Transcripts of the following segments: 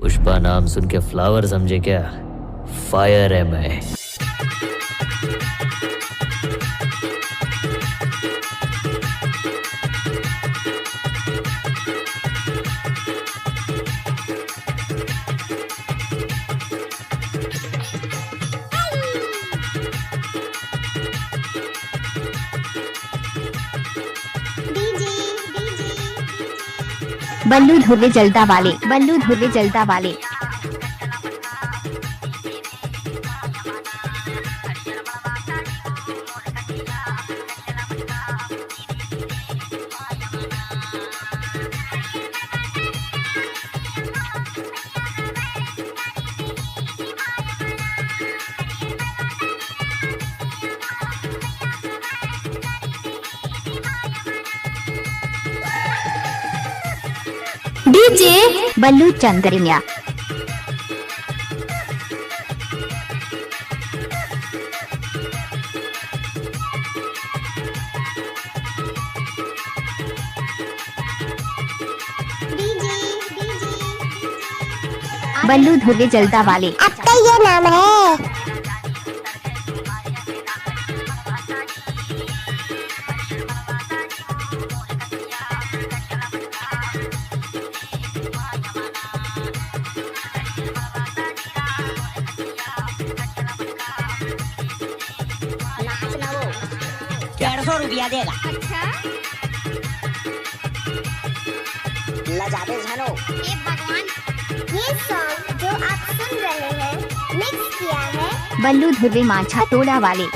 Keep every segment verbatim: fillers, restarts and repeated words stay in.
पुष्पा नाम सुन के फ्लावर समझे क्या? फायर है मैं। बल्लू धुर्वे जलता वाले, बल्लू धुर्वे जलता वाले। डीजे बल्लू चंद्रिया। बल्लू धुर्वे जलता वाले। आपका ये नाम है। नाच ना वो। डेढ़ सौ रुपया देगा। अच्छा। लजाबे झनो। हे भगवान। ये सॉन्ग जो आप सुन रहे हैं, मिक्स किया है बल्लू धुर्वे माछा टोला वाले।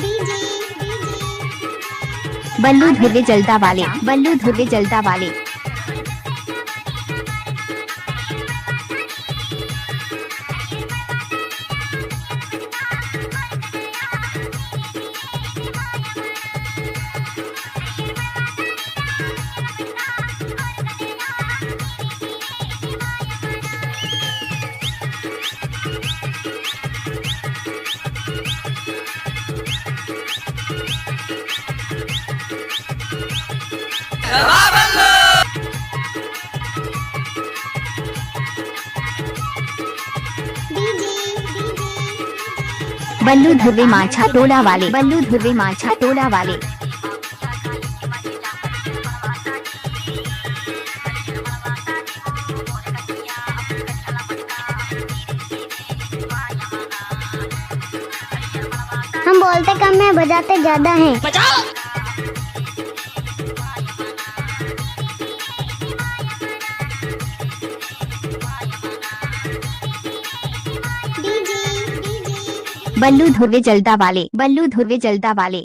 DJ, DJ. बल्लू धुर्वे जलता वाले, बल्लू धुर्वे जलता वाले। बल्लू धुर्वे माछा टोला वाले, बल्लू धुर्वे माछा टोला वाले। हम बोलते कम है, बजाते ज्यादा हैं। बल्लू धुर्वे जलता वाले, बल्लू धुर्वे जलता वाले।